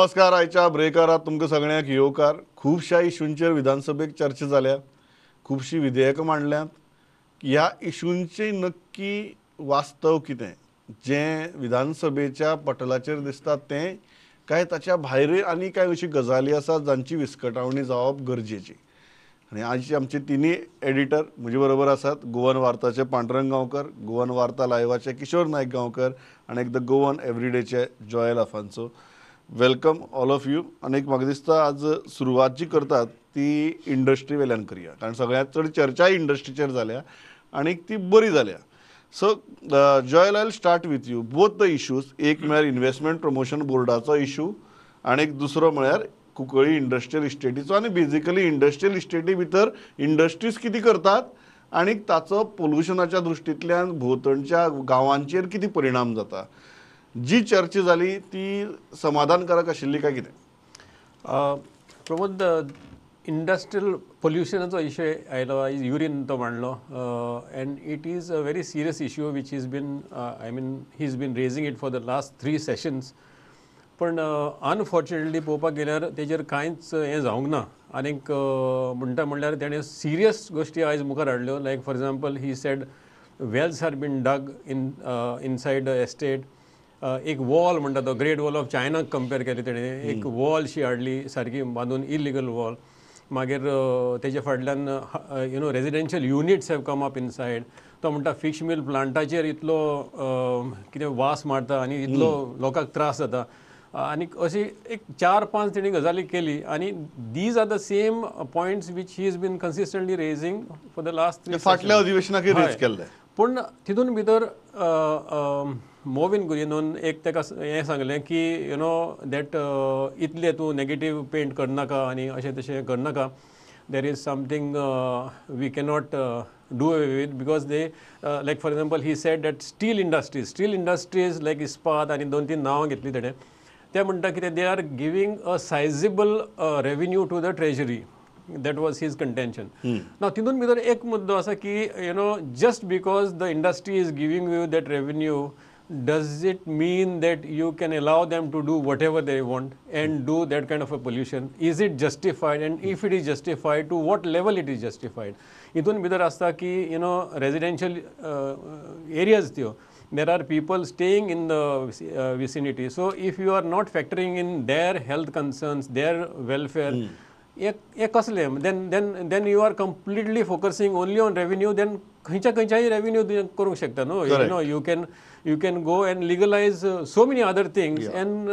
नमस्कार. आयच्या ब्रेकारात तुमकां सगळ्यांक येवकार. खुबश्या इशूंचेर विधानसभेक चर्चा जाल्या, खुबशीं विधेयकां मांडल्यांत. ह्या इशूंचें नक्की वास्तव कितें, जें विधानसभेच्या पटलाचेर दिसता तें काय ताच्या भायरूय आनी कांय अशी गजाली आसात जांची विस्कटावणी जावप गरजेची. आनी आयचे आमचे तिनूय एडिटर म्हजे बरोबर आसात. गोवन वार्ताचे पांडुरंग गांवकर, गोवन वार्ता लायव्हाचे किशोर नायक गांवकर आनी एक the Goan एवरीडेचे Joel Afonso. Welcome all of you. आनी एक म्हाका दिसता आज सुरवात जी करतात ती इंडस्ट्री वेल्यान करया, कारण सगळ्यांत चड चर्चाय इंडस्ट्रीचेर जाल्या आनी ती बरी जाल्या. So Joel, I start with you. Both the issues, एक म्हळ्यार इन्व्हेस्टमेंट प्रमोशन बोर्डाचो इशू आनी एक दुसरो म्हळ्यार कुंकळी इंडस्ट्रियल इस्टेटीचो. आनी बेजिकली इंडस्ट्रियल इस्टेटी भितर इंडस्ट्रीज कितें करतात आनी ताचो पोल्युशनाच्या दृश्टींतल्यान भोंवतणच्या गांवांचेर कितें परिणाम जाता, जी चर्चा जाली ती समाधानकारक आशिल्ली काय कितें? प्रमोद, इंडस्ट्रियल पोल्युशनाचो इशू आयलो आयज, युरीन तो मांडलो, and it is a very serious issue which is been, I mean he is been raising it for the last 3 sessions. पण अनफॉर्च्युनेटली पळोवपाक गेल्यार तेजेर कांयच हें जावंक ना. आनीक म्हणटा म्हणल्यार तेणें सिरियस गोश्टी आयज मुखार हाडल्यो. Like for example he said wells are been dug in inside the estate. एक वॉल म्हणटा तो ग्रेट वॉल ऑफ चायनाक कंपेर केली तेणें, एक वॉल शी हाडली सारकी बांदून, इलिगल वॉल. मागीर तेजे फाटल्यान you know residential units have come up inside. तो म्हणटा फिश मिल प्लांटाचेर इतलो कितें वास मारता आनी इतलो लोकांक त्रास जाता. आनी अशी एक 4-5 तेणी गजाली केली आनी these are the same points which he is been consistently raising for the last 3 फाटल्या अधिवेशनाक रेज केल्ले. पूण तितून भितर मोविन गुरिनोन एक ताका हें सांगलें की you know that इतलें तूं नेगेटीव पेंट करनाका आनी अशें तशें करनाका. There is something we cannot do away with because they like for example he said that steel industries like Ispat आनी 2-3 नांवां घेतली तेणें. ते म्हणटा कितें, they are giving a sizeable revenue to the treasury. That was his contention. Now तितून भितर एक मुद्दो आसा की you know just because the industry is giving you that revenue, does it mean that you can allow them to do whatever they want and do that kind of a pollution? Is it justified? And if it is justified, to what level it is justified? Itun bhitar asta ki you know residential areas tyo, there are people staying in the vicinity. So if you are not factoring in their health concerns, their welfare, then you are completely focusing only on revenue. Then खंयच्या खंयच्याय revenue करूंक शकता न्हू. You know you can go and legalize so many other things and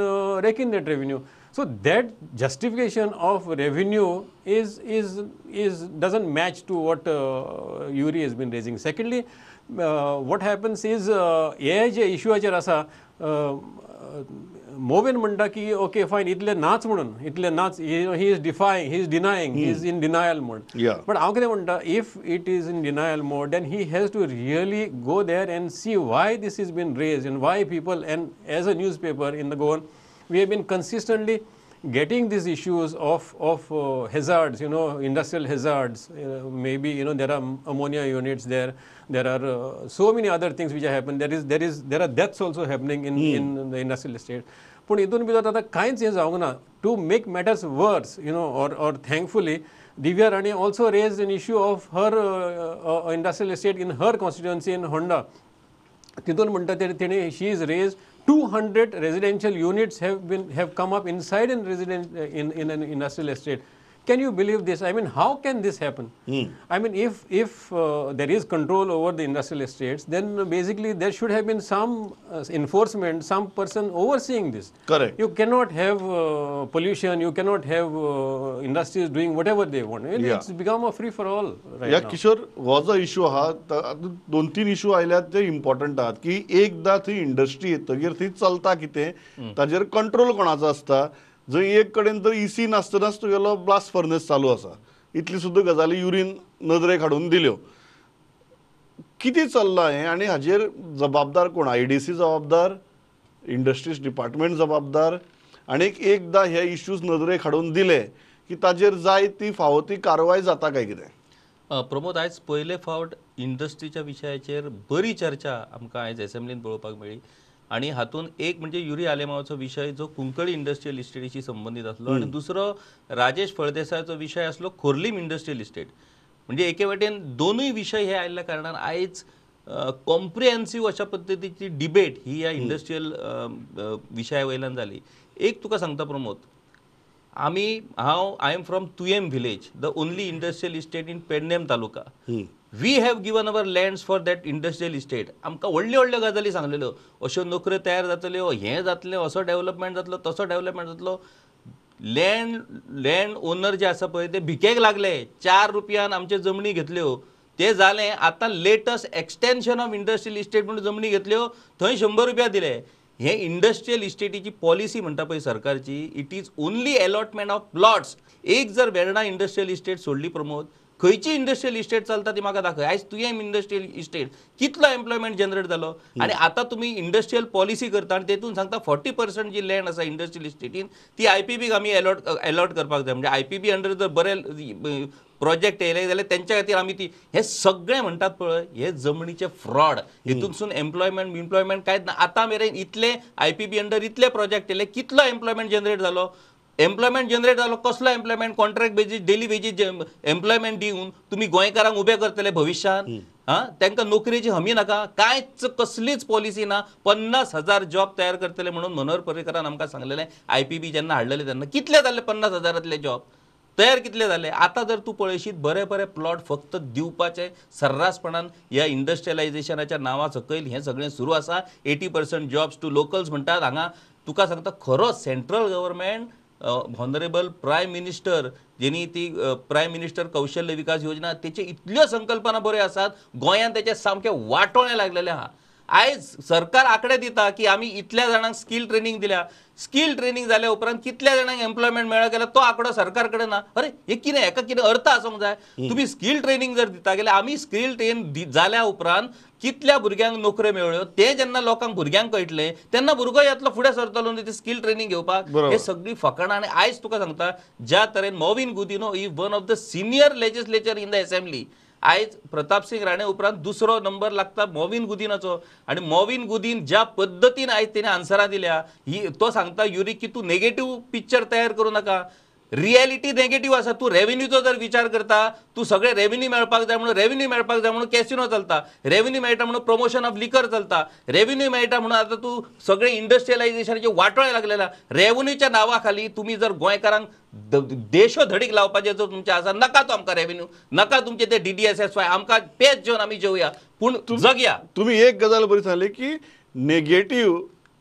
rake in that revenue. So that justification of revenue is is is doesn't match to what Yuri has been raising. Secondly, what happens is हे जे इशूआचेर आसा, मोविन म्हणटा की okay fine, इतले नाच म्हणून, इतले नाच, he is defying, he is denying, he is in denial mode. But हांव कितें म्हणटा, if it is in denial mode then he has to really go there and see why this is been raised and why people. And as a newspaper in the Goan we have been consistently getting these issues of hazards, you know, industrial hazards. Maybe you know there are ammonia units there, there are so many other things which happen. There are deaths also happening in the industrial estate. Pun itun bhitar ata kainch हे जावंक ना. To make matters worse, you know, or thankfully Divya Rane also raised an issue of her industrial estate in her constituency in Honda. Titun म्हणटा तेणे she is raised 200 residential units have come up inside in resident in an industrial estate. Can you believe this? I mean, how can this happen? I mean, if there is control over the industrial estates, then basically there should have been some enforcement, some person overseeing this. Correct. You cannot have pollution, you cannot have industries doing whatever they want. I mean, it's become a free for all right now. Kishore, हो जो issue आहा, 2-3 issue आयल्यात ते important आहात की एकदां थंय industry येतगीर थंय चलता कितें, ताजेर कंट्रोल कोणाचो आसता. जंय एक कडेन तर इसी नासतनाच तुगेलो ब्लास्ट फर्नेस चालू आसा, इतली सुद्दां गजाली युरीन नदरेक हाडून दिल्यो. कितें चल्लां हें आनी हाजेर जबाबदार कोण? IDC जबाबदार, इंडस्ट्रीज डिपार्टमेंट जबाबदार. आनी एकदां हे इश्यूज नदरेक हाडून दिले की ताजेर जाय ती फावो ती कारवाय जाता काय कितें? प्रमोद, आयज पयले फावट इंडस्ट्रीच्या विशयाचेर बरी चर्चा आमकां आयज एसेंब्लीन पळोवपाक मेळ्ळी. आणि हातून एक म्हणजे युरी आलेमावाचो विशय जो कुंकळी इंडस्ट्रियल इस्टेटीशी संबंधित आसलो आणि दुसरो राजेश फळदेसायाचो विशय आसलो खोर्लीम इंडस्ट्रियल इस्टेट. म्हणजे एके वटेन दोनूय विशय हे आयिल्ल्या कारणान आयज कॉम्प्रिहेन्सिव अशा पद्दतीची डिबेट ही ह्या इंडस्ट्रियल विशया वयल्यान जाली. एक तुका सांगता प्रमोद, आमी हांव I am from Tuyem village, the only industrial estate in Pernem taluka. We have given our lands for that industrial estate. आमकां व्हडल्यो व्हडल्यो गजाली सांगलेल्यो, अश्यो नोकऱ्यो तयार जातल्यो, हें जातलें, असो डेवलपमेंट जातलो, तसो डेवलपमेंट जातलो. लँड ओनर जे आसा पळय ते भिकेक लागले, 4 रुपयान आमच्यो जमनी घेतल्यो, ते जालें. आतां latest extension of industrial estate म्हणून जमनी घेतल्यो, थंय 100 रुपया दिले. हे इंडस्ट्रियल इस्टेटीची पॉलिसी म्हणटा पळय सरकारची, it is only allotment of plots. एक जर वेर्णा इंडस्ट्रियल इस्टेट सोडली प्रमोद, खंयची इंडस्ट्रियल इस्टेट चलता ती म्हाका दाखय. आयज तुयें इंडस्ट्रियल इस्टेट कितलो एम्प्लॉयमेंट जनरेट जालो. आनी आतां तुमी इंडस्ट्रियल पॉलिसी करता आनी तेतून सांगता 40% जी लँड आसा इंडस्ट्रियल इस्टेटीन ती आय.पी.बी आमी अलॉट करपाक जाय. म्हणजे आय.पी.बी अंडर जर बरे प्रोजेक्ट येयले जाल्यार तेंच्या खातीर आमी ती, हे सगळे म्हणटात पळय हे जमनीचे फ्रॉड, हितूनसून एम्प्लॉयमेंट बिम्प्लॉयमेंट कांयच ना. आतां मेरेन इतले आय.पी.बी अंडर इतले प्रोजेक्ट येयले, कितलो एम्प्लॉयमेंट जनरेट जालो? एम्प्लॉयमेंट जनरेट जालो कसलो employment? Contract basis, daily basis employment दिवन तुमी गोंयकारांक उबे करतले भविश्यांत. हां, तांकां नोकरेची हमी नाका, कांयच कसलीच पॉलिसी ना. 50,000 जॉब तयार करतले म्हणून मनोहर पर्रीकरान आमकां सांगलेलें. आय.पी.बी जेन्ना हाडलेले तेन्ना कितले जाले 50,000 जॉब तयार कितले जाले? आतां जर तूं पळयशीत बरे बरे प्लॉट फक्त दिवपाचे सर्रासपणान ह्या इंडस्ट्रियलायझेशनाच्या नांवा सकयल हें सगळें सुरू आसा. 80% जॉब्स टू लोकल्स म्हणटात. हांगा तुका सांगता खरो central government, honourable prime minister जेणी ती प्रायम मिनिस्टर कौशल्य विकास योजना, तेचे इतल्यो संकल्पना बऱ्यो आसात, गोंयांत तेचे सामकें वाटोळें लागलेलें आहा. आयज सरकार आंकडे दिता की आमी इतल्या जाणांक स्कील ट्रेनींग दिल्या, स्कील ट्रेनींग जाल्या उपरांत कितल्या जाणांक एम्प्लॉयमेंट मेळ्ळा गेल्यार तो आंकडो सरकार कडेन ना. अरे हे कितें, हेका कितें अर्थ आसूंक जाय. तुमी स्कील ट्रेनींग जर दिता जाल्यार आमी स्कील ट्रेन जाल्या उपरांत कितल्या भुरग्यांक नोकऱ्यो मेळ्ळ्यो ते जेन्ना लोकांक भुरग्यांक कळटलें तेन्ना भुरगो येतलो फुडें सरतलो न्ही ते स्कील ट्रेनींग घेवपाक. हे सगळी फकाणां. आनी आयज तुका सांगता ज्या तरेन Mauvin Godinho is one of the senior legislature in the assembly, आयज प्रतापसिंग राणे उपरांत दुसरो नंबर लागता मॉविन गुदिनाचो. आनी मॉविन गुदीन ज्या पद्दतीन आयज तेणे आन्सरां दिल्या, ही तो सांगता युरीक की तूं नेगेटीव पिक्चर तयार करूं नाका, रियलिटी नेगेटीव आसा. तूं रेवेन्यूचो जर विचार करता, तूं सगळे रेवेन्यू मेळपाक जाय म्हणून, रेवेन्यू मेळपाक जाय म्हणून कॅसिनो चलता, रेवेन्यू मेळटा म्हणून प्रमोशन ऑफ लिकर चलता, रेवेन्यू मेळटा म्हणून आतां तूं सगळे इंडस्ट्रियलायझेशनाचे वाटोळे लागलेला. रेवेन्यूच्या नांवा खाली तुमी जर गोंयकारांक देशोधडीक लावपाचें जर तुमचें आसा, नाका तो आमकां रेवेन्यू, नाका तुमचे ते DDSSY, आमकां पेज जेवन आमी जेवया पूण जगया. तुमी एक गजाल बरी सांगली की नेगेटीव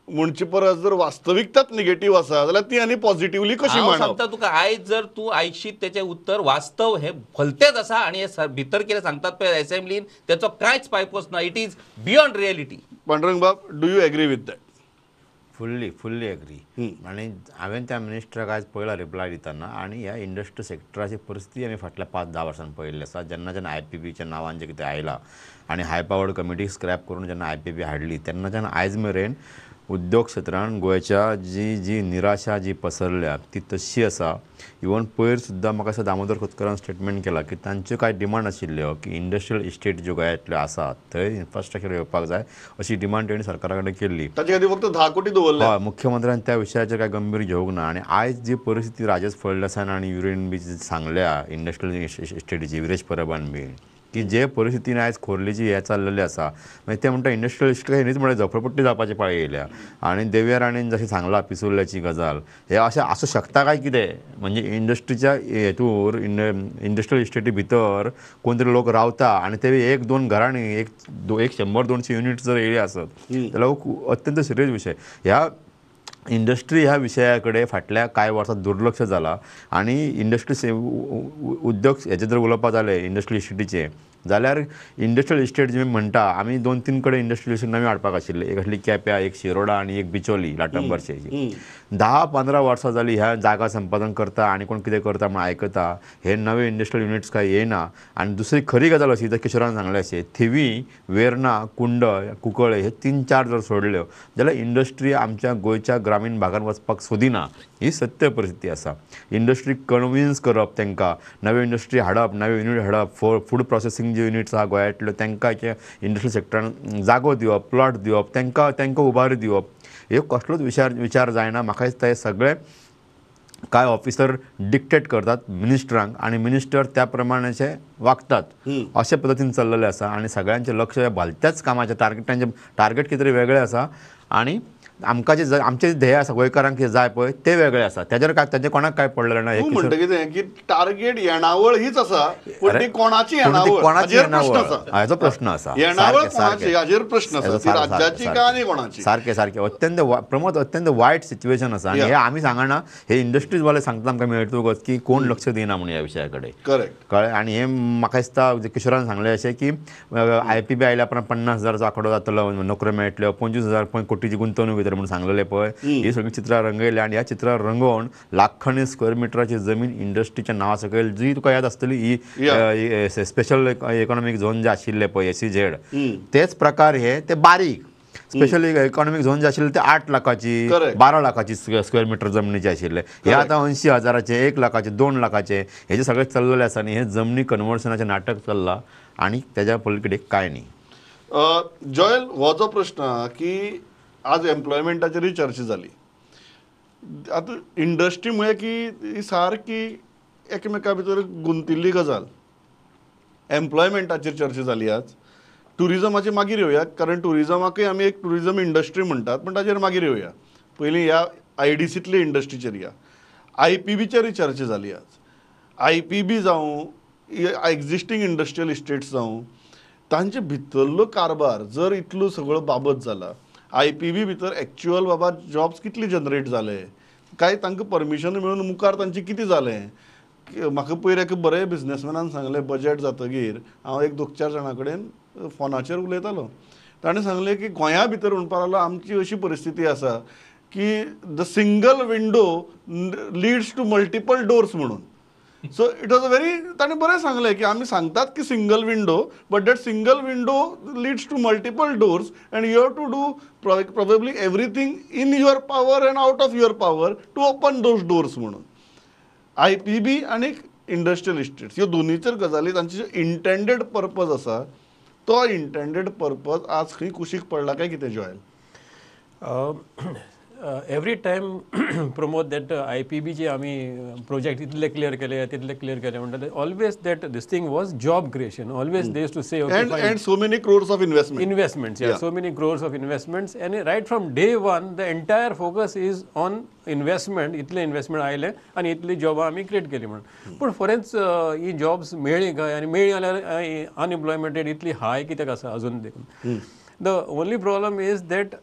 म्हणचे परस जर वास्तविकताच निगेटीव आसा जाल्यार ती आनी पॉझिटिवली कशी मांडप. सांगता तुका आयज जर तूं आयशीत तेचें उत्तर वास्तव हें भलतेंच आसा. आनी हे भितर कितें सांगतात पळय असेंब्लीन तेचो कांयच पायपोस ना, it is beyond reality. Pandurang बाब, do you agree with that? Fully fully agree. आनी हांवें त्या मिनिस्टराक आयज पयला रिप्लाय दितना आनी ह्या इंडस्ट्री सेक्टराची परिस्थिती आमी फाटल्या 5-10 वर्सांनी पळयल्ली आसा. जेन्ना जेन्ना आय.पी.बीच्या नांवान जें कितें आयलां आनी हाय पावर्ड कमिटी स्क्रॅप करून जेन्ना आय.पी.बी हाडली तेन्नाच्यान आयज मेरेन उद्योग क्षेत्रान गोंयच्या जी जी निराशा जी पसरल्या ती तशी आसा. इवन पयर सुद्दां म्हाका दिसता दामोदर खोतकरान स्टेटमेंट केला की तांच्यो कांय डिमांड आशिल्ल्यो की इंडस्ट्रियल इस्टेट ज्यो गोंयांतल्यो आसात थंय इन्फ्रास्ट्रक्चर येवपाक जाय अशी डिमांड तेणी सरकारा कडेन केल्ली. ताचे खातीर फक्त 10 कोटी दवरले. हय, मुख्यमंत्र्यान त्या विशयाचेर कांय गंभीर घेवंक ना. आनी आयज जी परिस्थिती राजेश फळदेसायान आनी युरीन बी सांगल्या इंडस्ट्रियल इस्टेटीची, विरेश परबान बी, की जे परिस्थितीन आयज खोर्लीची हें चल्लेलें आसा, मागीर ते म्हणटा इंडस्ट्रियल इस्टेट न्हीच म्हळ्यार झोपडपट्टी जावपाची पाळी येयल्या. आनी देवया राणेन जशें सांगलां पिसुर्ल्याची गजाल, हें अशें आसूं शकता काय कितें? म्हणजे इंडस्ट्रीच्या हेतूर इंडस्ट्रियल इस्टेटी भितर कोण तरी लोक रावता आनी ते 1-2 घरांनी 100-200 युनिट जर येयले आसत जाल्यार हो अत्यंत सिरियस विशय. ह्या इंडस्ट्री ह्या विशया कडेन फाटल्या कांय वर्सां दुर्लक्ष जालां. आनी इंडस्ट्री उद्योग हेजें जर उलोवपाक जालें इंडस्ट्रियल इस्टेटीचें जाल्यार इंडस्ट्रियल इस्टेट जे म्हणटा आमी 2-3 कडेन इंडस्ट्रियल इस्टेट नवी हाडपाक आशिल्ले. एक आसली केप्यां, एक शिरोडा आनी एक बिचोली लाटंबरची. 10-15 वर्सां जाली ह्या जागा संपादन करता आनी कोण कितें करता म्हण आयकता, हे नवे इंडस्ट्रियल युनिट्स कांय येयना. आनी दुसरी खरी गजाल अशी, जर किशोरान सांगलें अशें, थिवी, वेर्णा, कुंडय, कुंकळे हे 3-4 जर सोडल्यो जाल्यार इंडस्ट्री आमच्या गोंयच्या ग्रामीण भागान वचपाक सोदिना. ही सत्य परिस्थिती आसा. इंडस्ट्री कन्विन्स करप, तांकां नवे इंडस्ट्री हाडप, नवे युनिट हाडप, फूड प्रोसेसींग जी ओ युनिट्स आहा गोंयांतल्यो तांकां इंडस्ट्रियल सेक्टरान जागो दिवप, प्लॉट दिवप, तांकां तांकां उबारी दिवप, हे कसलोच विचार जायना. म्हाका दिसता हे सगळे कांय ऑफिसर डिक्टेट करतात मिनिस्टरांक आनी मिनिस्टर त्या प्रमाणाचे वागतात, अशे पद्दतीन चल्लेलें आसा. आनी सगळ्यांचें लक्ष भलत्याच कामाचें टार्गेट, तांचें टार्गेट कितें तरी वेगळें आसा आनी आमकां जे आमचें ध्येय आसा गोंयकारांक कितें जाय पळय तें वेगळें आसा, तेजेर काय तांचें कोणाक काय पडलेलें ना. तूं म्हणटा कितें की टार्गेट येणावळ हीच आसा, पूण ती कोणाची येणावळ, कोणाची येणावळ हाचो प्रश्न आसा. येणावळ कोणाची हाजेर प्रश्न आसा, ती राज्याची काय आनी कोणाची. सारकें सारकें अत्यंत प्रमोद अत्यंत वायट सिच्युएशन आसा. आनी हे आमी सांगना, हे इंडस्ट्रीज वाले सांगता आमकां मेळटकच की कोण लक्ष दिना म्हणून ह्या विशया कडेन. करेक्ट, कळ्ळें. आनी हें म्हाका दिसता किशोरान सांगलें अशें की I P बी आयल्या उपरांत 50,000चो आंकडो जातलो, नोकऱ्यो मेळटल्यो, 25,000 कोटीची गुंतवणूक म्हणून सांगलेले पळय, ही सगळीं चित्रां रंगयल्या. आनी ह्या चित्रां रंगोवन लाखांनी स्क्वेअर मिटराची जमीन इंडस्ट्रीच्या नांवा सकयल, जी तुका याद आसतली ही स्पेशल इकॉनॉमीक झोन जे आशिल्ले पळय एस सी झेड, तेच प्रकार हे ते बारीक स्पेशल इकॉनॉमीक झोन जे आशिल्ले ते 8 लाखाची 12 लाखाची स्क्वेअर मिटर जमनीचे आशिल्ले, हे आतां 80,000चे, 1 लाखाचे, 2 लाखाचे हेजे सगळे चल्लेले आसा. आनी हे जमनी कन्वर्सनाचें नाटक चल्लां आनी तेज्या पलीकडे कांय न्ही. जॉयल, हो जो प्रश्न की आज एम्प्लॉयमेंटाचेरूय चर्चा जाली, आतां इंडस्ट्री म्हळ्यार की ही सारकी एकामेका भितर गुंतिल्ली गजाल. एम्प्लॉयमेंटाचेर चर्चा जाली आज, ट्युरिजमाचेर मागीर येवया, कारण ट्युरिजमाकूय आमी एक ट्युरिजम इंडस्ट्री म्हणटात, पूण ताचेर मागीर येवया. पयलीं ह्या I D सींतले इंडस्ट्रीचेर या. I P बीचेरूय चर्चा जाली आज, I P बी जावं, एग्जिस्टींग इंडस्ट्रियल इस्टेट्स जावं, तांचे भितरलो कारभार जर इतलो सगळो बाबत जाला, I P बी भितर एक्चुअल बाबा जॉब्स कितले जनरेट जाले काय, तांकां परमिशन मेळून मुखार तांचें कितें जालें. म्हाका पयर एका बरें बिजनेसमॅनान सांगलें, बजट जातकीर हांव एक 2-4 जाणां कडेन फोनाचेर उलयतालो, ताणें सांगलें की गोंया भितर म्हणपाक लागलो आमची अशी परिस्थिती आसा की the single window leads to multiple doors म्हणून. So it was a very, ताणें बरें सांगलें की आमी सांगतात की single window, but that single window leads to multiple doors and you have to do probably everything in your power and out of your power to open those doors म्हणून. I P बी आनी industrial estates ह्यो दोनीचेर गजाली तांचे intended purpose आसा, तो intended purpose आज खंय कुशीक पडला काय कितें Joel? Every time Pramod that I P B जे आमी प्रोजेक्ट इतले क्लियर केले तितले क्लियर केले म्हणटा, always that this thing was job creation, always they used to say and so many crores of investment, investments, so many crores of investments. आनी right from day one the entire focus is on investment, इतले investment आयले आनी इतली जॉबां आमी create केली म्हणून. पूण फॉरेन्स ही jobs मेळ्ळी काय, आनी मेळ्ळी जाल्यार अनएम्प्लॉयमेंट रेट इतली हाय कित्याक आसा अजून देखून. The only problem is that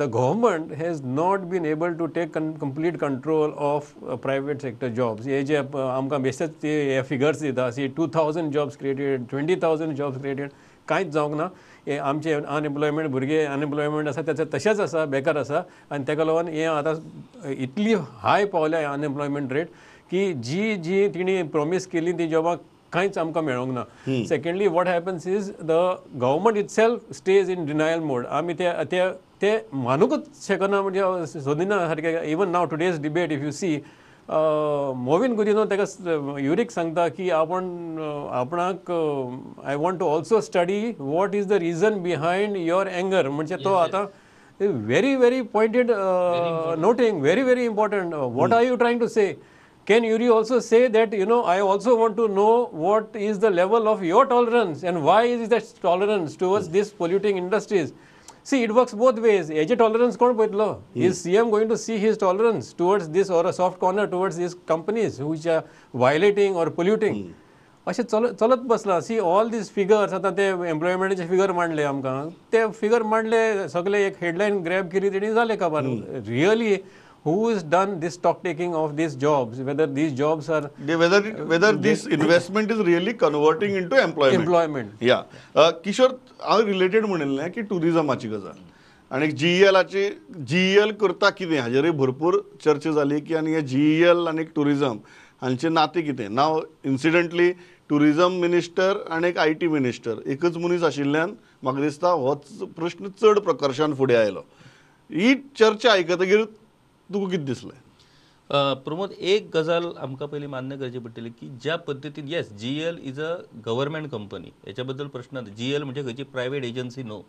the government has not been able to take complete control of private sector jobs. हे जे आमकां बेश्टेच ते हे फिगर्स दिता, see 2,000 jobs created, 20,000 jobs created, कांयच जावंक ना. हे आमचे अनएम्प्लॉयमेंट, भुरगे अनएम्प्लॉयमेंट आसा तेचे तशेंच आसा, बेकार आसा, आनी तेका लागून हें आतां इतली हाय पावल्या अनएम्प्लॉयमेंट रेट की जी जी तिणी प्रॉमीस केली ती जॉबां कांयच आमकां मेळोंक ना. Secondly what happens is the government itself stays in denial mode. आमी ते ते ते मानूकच शकना, म्हणजे सोदिना सारकें. Even now today's debate if you see, Mauvin Godinho ताका युरीक सांगता की आपण आपणाक I want to also study what is the reason behind your anger. म्हणजे तो आतां very very pointed noting, very very important. What are you trying to say? Can Yuri also say that, you know, I also want to know what is the level of your tolerance and why is that tolerance towards these polluting industries? See, it works both ways. Eje tolerance kon poytlo? Is CM going to see his tolerance towards this or a soft corner towards these companies which are violating or polluting? अशें चलत बसला. See all these figures, आतां ते एम्प्लॉयमेंटाचे figure मांडले आमकां, ते figure मांडले सगळे, एक हेडलायन ग्रॅब केली तेणी जालें काबार. Really who has done this stock taking of these jobs, whether these jobs are whether this investment is really converting into employment. Yeah. Kishore, हांव रिलेटेड म्हणिल्लें की टुरिजमाची गजाल आनी जीईएलाची, जीईएल करता कितें हाजेरूय भरपूर चर्चा जाली की आनी हे जीईएल आनी टुरिजम हांचें नातें कितें. नाव इन्सिडंटली टुरिजम मिनिस्टर आनी एक I T minister एकच मनीस आशिल्ल्यान म्हाका दिसता होच प्रश्न चड प्रकर्शान फुडें आयलो. ही चर्चा आयकतकीर तुका कितें दिसलें? प्रमोद, एक गजाल आमकां पयलीं मान्य करची पडटली की ज्या पद्दतीन yes GEL is a government company, हेच्या बद्दल प्रश्न ना. जीएल म्हणजे खंयची प्रायव्हेट एजन्सी न्हू,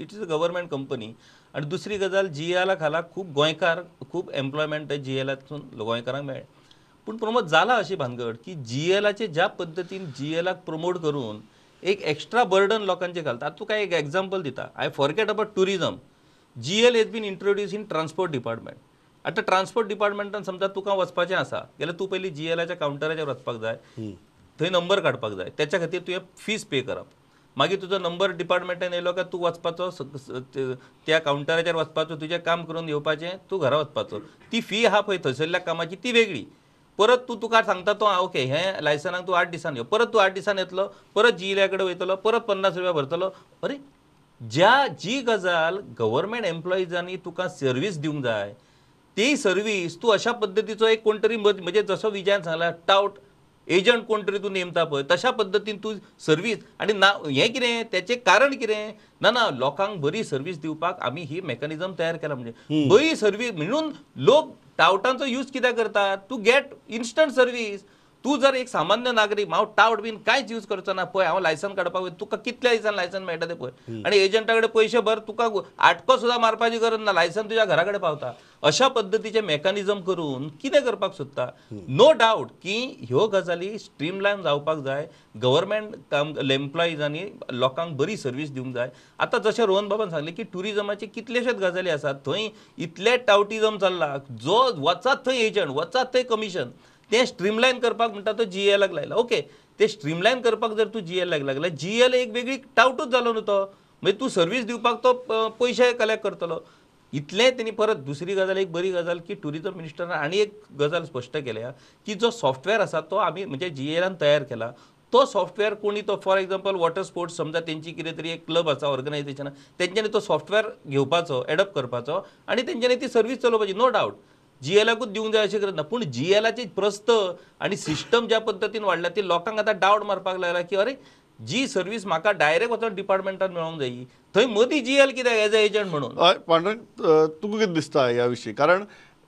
it is a government company. आनी दुसरी गजाल, जीएला खाला खूब गोंयकार, खूब एम्प्लॉयमेंट जीएलातून गोंयकारांक मेळ्ळें. पूण प्रमोद जाला अशी भानगड की जीएलाचे ज्या पद्दतीन जीएलाक प्रमोट करून एक एक्स्ट्रा बर्डन लोकांचे घालता. आतां तुका एक एग्जाम्पल दिता, I forget about tourism. GEL has been introduce in transport department. आतां ट्रान्सपोर्ट डिपार्टमेंटान समजा तुका वचपाचें आसा जाल्यार तूं पयलीं जीएलाच्या कावंटराचेर वचपाक जाय, थंय नंबर काडपाक जाय, त्याच्या खातीर तुवें फीस पे करप. मागीर तुजो नंबर डिपार्टमेंटान येयलो काय तूं वचपाचो, त्या कावंटराचेर वचपाचो, तुजें काम करून येवपाचें, तूं घरा वचपाचो. ती फी आहा पळय थंयसरल्या कामाची ती वेगळी. परत तूं तुका सांगता तो ओके हें लायसनाक तूं 8 दिसान यो, परत तूं 8 दिसान येतलो, परत जीएला कडेन वयतलो, परत 50 रुपया भरतलो. अरे ज्या जी गजाल गव्हर्मेंट एम्प्लॉइजांनी तुका सर्वीस दिवंक जाय ती सर्वीस तूं अशा पद्दतीचो एक कोण तरी म्हणजे जसो विजयान सांगला टावट एजंट कोण तरी तूं नेमता पळय तशा पद्दतीन तूं सर्वीस. आनी ना हें कितें तेचें कारण कितें, ना ना लोकांक बरी सर्वीस दिवपाक आमी ही मेकॅनिजम तयार केला. म्हणजे बरी सर्वीस म्हणून लोक टावटांचो यूज कित्याक करतात, टू गेट इन्स्टंट सर्वीस. तूं जर एक सामान्य नागरीक हांव टावट बीन कांयच यूज करचो ना, पळय हांव लायसन काडपाक वयता, तुका कितल्या दिसान लायसन मेळटा तें पळय, आनी एजंटा कडेन पयशे भर, तुका आटको सुद्दां मारपाची गरज ना, लायसन तुज्या घरा कडेन पावता. अशा पद्दतीचे मेकॅनिजम करून कितें करपाक सोदता. नो डावट की ह्यो गजाली स्ट्रीमलायन जावपाक जाय, गव्हर्मेंट एम्प्लॉइजांनी लोकांक बरी सर्वीस दिवंक जाय. आतां जशें रोहन बाबान सांगलें की ट्युरिजमाचे कितलेशेच गजाली आसात, थंय इतलें टावटिजम चल्ला, जो वचात थंय एजंट, वचात थंय कमिशन. तें स्ट्रीमलायन करपाक म्हणटा तो जीएलाक लायला. ओके, ते स्ट्रीमलायन करपाक जर तूं जीएलाक लागला, जीएल एक वेगळी टावटूच जालो न्हू तो, म्हणजे तूं सर्वीस दिवपाक तो पयशे कलेक्ट करतलो. इतलें तेणी परत दुसरी गजाल एक बरी गजाल की ट्युरिजम मिनिस्टरान आनी एक गजाल स्पश्ट केल्या की जो सॉफ्टवेअर आसा तो आमी म्हणजे जीएलान तयार केला तो सॉफ्टवेअर कोणी तो फॉर एग्जाम्पल वॉटर स्पोर्ट्स समजा तेंची कितें तरी एक क्लब आसा, ऑर्गनायझेशन, तेंच्यांनी तो सॉफ्टवेअर घेवपाचो, एडॉप्ट करपाचो आनी तेंच्यांनी ती सर्वीस चलोवपाची. नो डावट जीएलाकूच दिवंक जाय अशें गरज ना, पूण जीएलाची प्रस्त आनी सिस्टम ज्या पद्दतीन वाडल्या ती लोकांक आतां डावट मारपाक लागला की अरे जी सर्वीस म्हाका डायरेक्ट वचोन डिपार्टमेंटान मेळोंक जायी, थंय मदीं जीएल कित्याक एज अ एजंट म्हणून. हय पांडुरंग, तुका कितें दिसता ह्या विशीं? कारण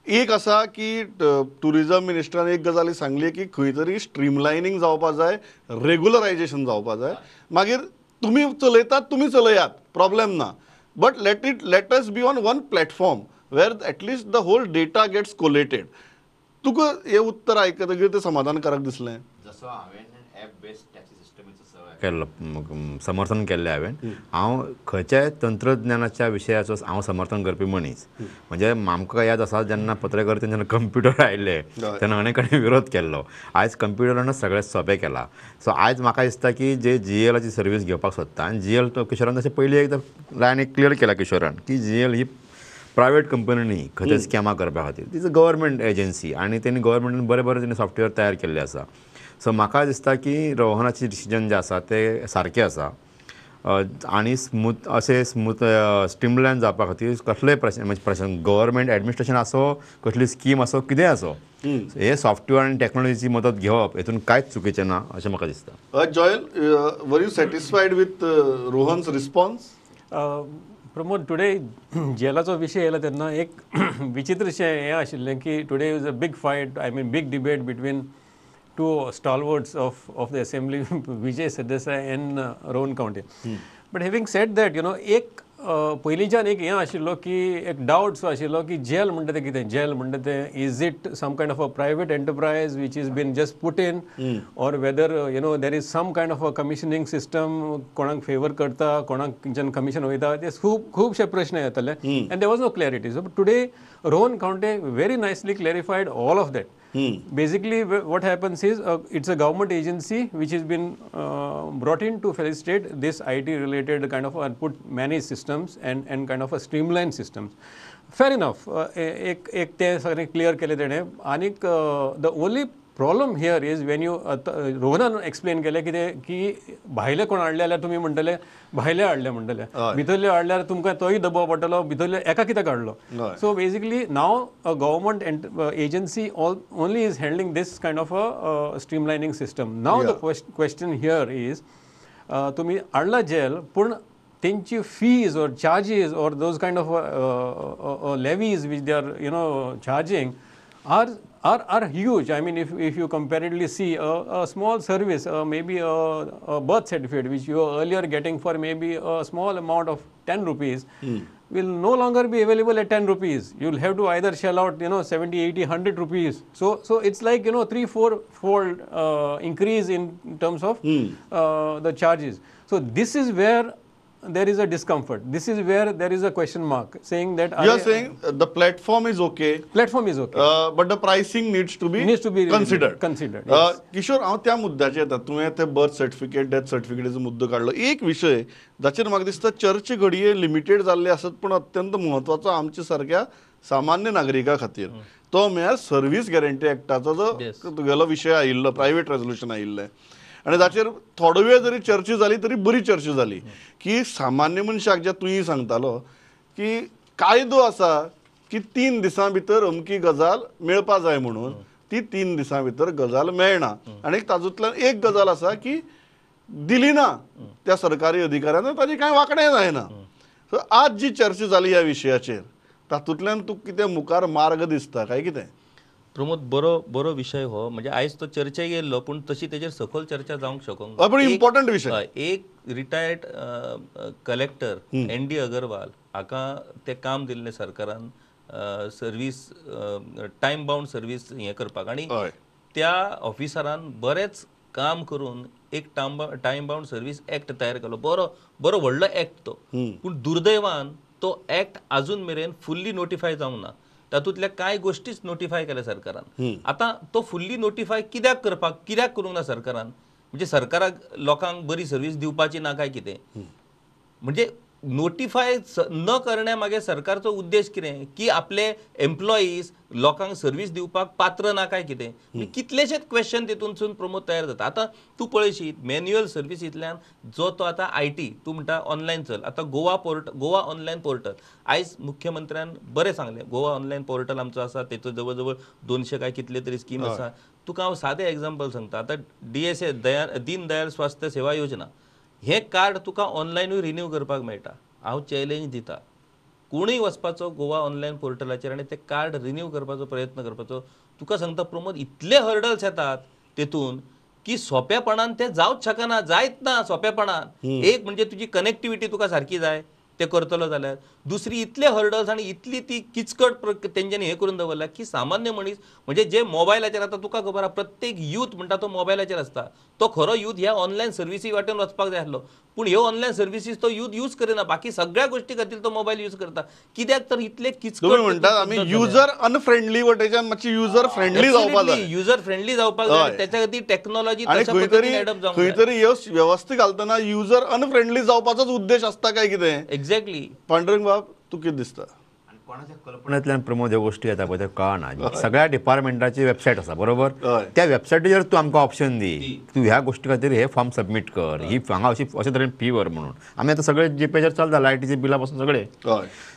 एक आसा की ट्युरिजम मिनिस्टरान एक गजाल सांगली की खंय तरी स्ट्रीमलायनींग जावपा जाय, रेगुलरायजेशन जावपा जाय, मागीर तुमी चलयतात तुमी चलयात, प्रॉब्लेम ना, but let us be on one platform where at least the whole data gets collated. तुका हे उत्तर आयकतकीर तें समाधानकारक दिसलें? जसो हांवें एप बेस्ड टॅक्सी सिस्टमीचो केल्लो समर्थन केल्लें हांवें, हांव खंयच्याय तंत्रज्ञानाच्या विशयाचो हांव समर्थन करपी मनीस. म्हणजे आमकां याद आसा जेन्ना पत्रकारितेन जेन्ना कंप्युटर आयले तेन्ना अनेक कडेन विरोध केल्लो. आयज कंप्युटरानूच सगळें सोंपें केलां. सो आयज म्हाका दिसता की जे जीएलाची सर्वीस घेवपाक सोदता, आनी जीएल तो किशोरान तशें पयलीं एकदां लायन एक क्लियर केला किशोरान की जीएल ही प्रायवेट कंपनी न्ही खंयचे स्कॅमां करपा खातीर, ती is a government agency आनी तेणी गव्हर्मेंटान बरें बरें तेणी सॉफ्टवेअर तयार केल्लें आसा. सो म्हाका दिसता की रोहनाची डिसिजन जें आसा तें सारकें आसा आनी स्मूथ अशें स्मूथ स्ट्रीमलायन जावपा खातीर कसलेय प्रश्न म्हणजे प्रश्न गव्हर्मेंट एडमिनिस्ट्रेशन आसो, कसली स्कीम आसो, कितेंय आसो, हे सॉफ्टवेअर आनी टॅक्नोलॉजीची मदत घेवप हेतून कांयच चुकीचें ना अशें म्हाका दिसता. Joel, were you satisfied with Rohan's response? Pramod, today जेलाचो विशय येयला तेन्ना एक विचित्रशें हें आशिल्लें की today is a big fight, I mean big debate between two stalwarts of the assembly, Vijay Sardesai and Rohan Khaunte. But having said that, you know, एक पयलींच्यान एक हें आशिल्लो की एक डावट सो आशिल्लो की जेल म्हणटा तें कितें, जेल म्हणटा तें is it some kind of a private enterprise which is been just put in, or whether you know there is some kind of a commissioning system, कोणाक फेवर करता, कोणाक खंयच्यान कमिशन वयता, ते खूब खुबशे प्रश्न येताले and there was no clarity. So today Rohan Khaunte very nicely clarified all of that. Basically what happens is it's a government agency which has been brought in to facilitate this IT related kind of put manage systems and kind of a streamlined systems. Fair enough, एक एक ते सगळें clear केलें तेणें. आनीक the only problem here is when you रोहनान explain केलें कितें की भायले कोण हाडले जाल्यार तुमी म्हणटले भायले हाडले म्हणटले, भितरले हाडल्यार तुमकां तोय दबाव पडटलो, भितरले एका कित्याक हाडलो. So basically now a government agency only is handling this kind of a streamlining system. Now the question here is तुमी हाडला जेल, पूण तेंची fees or charges or those kind of levies which they are you know charging are huge. I mean, if you comparatively see a small service, maybe a birth certificate which you were earlier getting for maybe a small amount of 10 rupees will no longer be available at 10 rupees. You'll have to either shell out, you know, 70, 80, 100 rupees. So it's like, you know, 3-4 fold increase in terms of the charges. So this is where there is a discomfort. This is where there is a question mark saying that you are saying the platform is okay. Platform is okay. But the pricing needs to be considered. Considered. Yes. Kishore, हांव त्या मुद्द्याचेर येता. तुवें ते birth certificate, death सर्टिफिकेटीचो मुद्दो काडलो. एक विशय जाचेर म्हाका दिसता चर्चे घडये लिमिटेड जाल्ले आसत पूण अत्यंत म्हत्वाचो आमच्या सारक्या सामान्य नागरिका खातीर, तो म्हळ्यार सर्वीस गॅरंटी एक्टाचो जो तुगेलो विशय आयिल्लो, प्रायवेट रेजोल्युशन आयिल्लें आनी ताचेर थोडो वेळ जरी चर्चा जाली तरी बरी चर्चा जाली की सामान्य मनशाक जे तुवें सांगतालो की कायदो आसा की 3 दिसां भितर अमकी गजाल मेळपा जाय म्हणून, ती 3 दिसां भितर गजाल मेळना आनी तातूंतल्यान एक गजाल आसा की दिली ना त्या सरकारी अधिकाऱ्यान ताजी कांय वांकडें जायना. सो आज जी चर्चा जाली ह्या विशयाचेर तातूंतल्यान तुका कितें मुखार मार्ग दिसता काय कितें? प्रमोद, बरो बरो विशय हो. म्हणजे आयज तो चर्चेक येयल्लो पूण तशी तेजेर सखोल चर्चा जावंक शकूंक ना. इम्पॉर्टंट विशय. एक रिटायर्ड कलेक्टर ND Agarwal हाका तें काम दिल्लें सरकारान सर्वीस टायम बाउंड सर्वीस हें करपाक, आनी त्या ऑफिसरान बरेंच काम करून एक टायम बाउंड सर्वीस एक्ट तयार केलो. बरो बरो व्हडलो एक्ट तो, पूण दुर्दैवान तो एक्ट आजून मेरेन फुल्ली नोटिफाय जावंक ना. तातूंतल्या कांय गोश्टीच नोटिफाय केल्या सरकारान. आतां तो फुल्ली नोटिफाय कित्याक करपाक, कित्याक करूंक ना सरकारान? म्हणजे सरकाराक लोकांक बरी सर्वीस दिवपाची ना काय कितें? म्हणजे नोटिफाय न करण्या मागे सरकारचो उद्देश कितें की आपले एम्प्लॉईज लोकांक सर्वीस दिवपाक पात्र ना काय कितें? कितलेशेच क्वेश्चन तितूनसून प्रमोद तयार जाता. आतां तूं पळयशी मॅन्युअल सर्विसींतल्यान जो तो आतां IT तूं म्हणटा ऑनलायन चल, आतां गोवा ऑनलायन पोर्टल आयज मुख्यमंत्र्यान बरें सांगलें, गोवा ऑनलायन पोर्टल आमचो आसा, तेचो जवळ जवळ 200 काय कितले तरी स्कीम आसा. तुका हांव सादें एग्जाम्पल सांगता. आतां DSA Deendayal स्वास्थ्य सेवा योजना हें कार्ड तुका ऑनलायनूय रिन्यू करपाक मेळटा. हांव चॅलेंज दिता कोणूय वचपाचो गोवा ऑनलायन पोर्टलाचेर आनी ते कार्ड रिन्यू करपाचो प्रयत्न करपाचो. तुका सांगता प्रमोद, इतले हर्डल्स येतात तेतून की सोंपेपणान ते जावच शकना, जायत ना सोंपेपणान. एक म्हणजे तुजी कनेक्टिविटी तुका सारकी जाय ते करतलो जाल्यार, दुसरी इतले हर्डल्स आनी इतली ती किचकट तेंच्यांनी हें करून दवरल्या की सामान्य मनीस म्हणजे जे मोबायलाचेर आतां तुका खबर आसा प्रत्येक यूथ म्हणटा तो मोबायलाचेर आसता, तो खरो यूथ ह्या ऑनलायन सर्विसी वाटेन वचपाक जाय आसलो, पूण ह्यो ऑनलायन सर्विसीस तो यूथ यूज करिना. बाकी सगळ्या गोश्टी खातीर तो मोबायल यूज करता. कित्याक तर इतले किचकट म्हणटात आमी युजर अनफ्रेंडली वटेच्यान मातशी युजर फ्रेंडली जावपाक जाय, युजर फ्रेंडली जावपाक जाय. तेच्या खातीर टॅक्नॉलॉजी तशा पद्दतीन एडॉप्ट जावंक जाय. खंय तरी ह्यो वेवस्था घालतना युजर अनफ्रेंडली जावपाचोच उद्देश आसता काय कितें? एक्झॅक्टली. पांडुरंग बाब, तूं कितें दिसता? कोणाच्या कल्पनेंतल्यान प्रमोद ह्यो गोश्टी येता पळय त्यो कळना. सगळ्या डिपार्टमेंटाची वेबसायट आसा बरोबर, त्या वेबसायटीचेर तूं आमकां ऑप्शन दी, तूं ह्या गोश्टी खातीर हे फॉर्म सबमीट कर, ही हांगा अशी अशे तरेन फी भर म्हणून. आमी आतां सगळे जीपेचेर चलता, लायटीच्या बिलां पासून सगळे.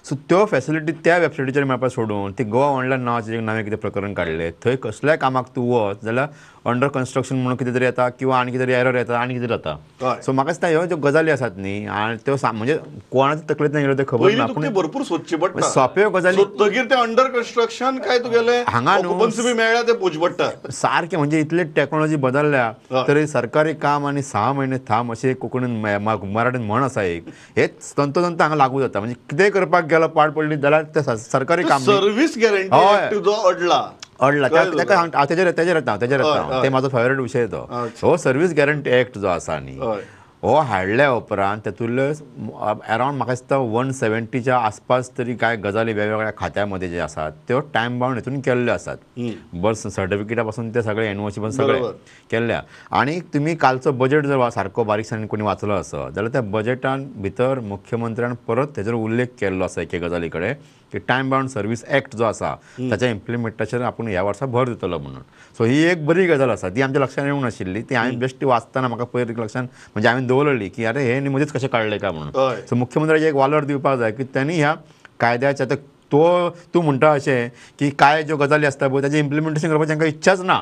सो त्यो फॅसिलिटी त्या वेबसायटीचेर मेळपा सोडून ती गोवा ऑनलायन नांवाचें एक नवें कितें प्रकरण काडलें, थंय कसल्याय कामाक तूं वच जाल्यार अंडर कन्स्ट्रक्शन म्हणून कितें तरी येता किंवा आनी कितें तरी एरर येता आनी कितें जाता. सो म्हाका दिसता ह्यो ज्यो गजाली आसात न्ही आनी त्यो म्हणजे कोणाच्या तकलेंतल्यान येयल्यो त्यो खबर ना, पूण भरपूर सोदची पडटा सोंप्यो गजाली. सोदतगीर ते अंडर कन्स्ट्रक्शन काय तुगेलें हांगा ऑक्युपन्सी बी मेळ्ळ्या ते पोवचें पडटा सारकें. म्हणजे इतली टॅक्नॉलॉजी बदलल्या तरी सरकारी काम आनी 6 म्हयने थांब अशें कोंकणीन मराठीन म्हण आसा एक, हें तंतोतंत हांगा लागू जाता. म्हणजे कितेंय करपाक गेलो पाड पडली जाल्यार तें सरकारी काम सर्वीस गॅरंटी जो अडला अडला ताका तेजेर तेजेर येता तेजेर येता ते म्हाजो फेवरेट विशय तो. हो सर्वीस गॅरंटी एक्ट जो आसा न्ही हो हाडल्या उपरांत तेतूंतले अरावंड म्हाका दिसता 170च्या आसपास तरी कांय गजाली वेगवेगळ्या खात्या मदीं जे आसात त्यो टायम बाउंड हितून केल्ल्यो आसात. बर्थ सर्टिफिकेटा पासून ते सगळे एनओसी पासून सगळे केल्ल्या. आनी तुमी कालचो बजेट जर सारको बारीकसाणेन कोणी वाचलो आसत जाल्यार त्या बजेटान भितर मुख्यमंत्र्यान परत तेजेर उल्लेख केल्लो आसा एके गजाली कडेन की टायम बाउंड सर्वीस एक्ट जो आसा ताच्या इम्प्लिमेंटाचेर आपूण ह्या वर्सा भर दितलो म्हणून. सो ही एक बरी गजाल आसा, ती आमच्या लक्षान येवंक नाशिल्ली, ती हांवें बेश्टी वाचतना म्हाका पयर लक्षान म्हणजे हांवें दवरली की अरे हे न्ही मदींच कशें काडलें काय म्हणून. सो मुख्यमंत्र्याक एक वालोर दिवपाक जाय की त्यांनी ह्या कायद्याच्या आतां तो तूं म्हणटा अशें की काय ज्यो गजाली आसता पळय ताजें इम्प्लिमेंटेशन करपाची तांकां इच्छाच ना.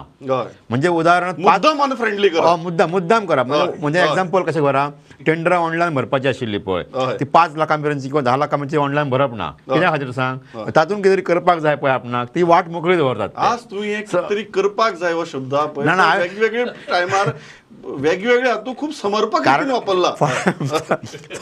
म्हणजे उदाहरण मुद्दाम अनफ्रेंडली करप, मुद्दाम मुद्दाम करप. म्हणजे एग्जाम्पल कशें करा, टेंडरां ऑनलायन भरपाची आशिल्ली पळय ती 5 लाखां मेरेनची किंवा 10 लाखां मेरेनची ऑनलायन भरप ना, कित्या खातीर सांग, तातूंत कितें तरी करपाक जाय पळय आपणाक, ती वाट मोकळी दवरतात. आज तूं एक तरी करपाक जाय हो शब्द पळय वेगवेगळे टायमार वेगवेगळे तूं खूब समर्पक वापरला.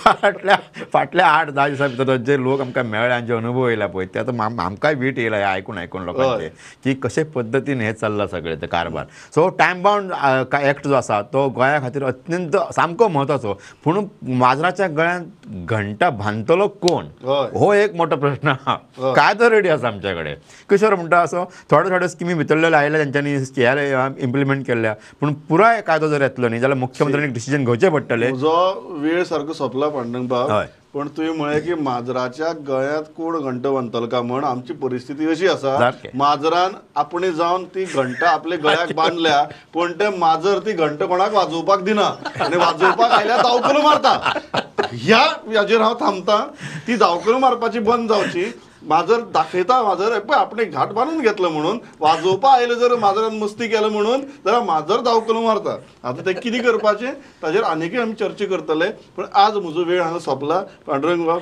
फाटल्या फाटल्या 8-10 दिसां भितर जे लोक आमकां मेळ्ळे आनी जे अनुभव येयला पळय ते आतां आमकांय वीट येयला आयकून आयकून लोकांचे की कशे पद्दतीन हें चल्लां सगळें ते कारभार. सो टायम बाउंड एक्ट जो आसा तो गोंया खातीर अत्यंत सामको म्हत्वाचो. पूण माजराच्या गळ्यांत घंटा बांदतलो कोण हो एक मोठो प्रश्न आहा. कायदो रेडी आसा आमच्या कडेन. किशोर म्हणटा असो थोड्यो थोड्यो स्किमी भितरल्यो आयल्या तेंच्यांनी इम्प्लिमेंट केल्ल्या, पूण पुराय कायदो जर येतलो न्ही जाल्यार मुख्यमंत्र्यांनी डिसिजन घेवचें पडटलें. म्हजो वेळ सारको सोंपला पांडुरंग बाब, पण तुवें म्हळें की माजराच्या गळ्यांत कोण घंटा बांदतलो का म्हण, आमची परिस्थिती अशी आसा, माजरान आपणे जावन ती घंटा आपल्या गळ्याक बांदल्या, पूण ते माजर ती घंटा कोणाक वाजोवपाक दिना आनी वाजोवपाक आयल्यार दावकलो मारता. ह्या हाजेर हांव थांबता. ती दावकलो मारपाची बंद जावची. माजर दाखयता, माजर पळय आपणे घाट बांदून घेतलो म्हणून, वाजोवपा आयलें जर माजरान मस्ती केलं म्हणून जाल्यार माजर दावकलो मारता. आतां तें कितें करपाचें ताजेर आनीकय आमी चर्चा करतले, पूण आज म्हजो वेळ हांगा सोंपला. पांडुरंग बाब,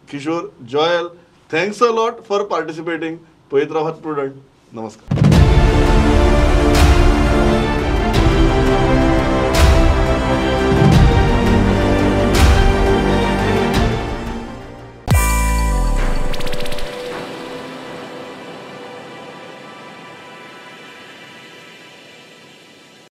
Kishore, Joel, thanks a lot for participating. पळयत रावात प्रुडंट. नमस्कार.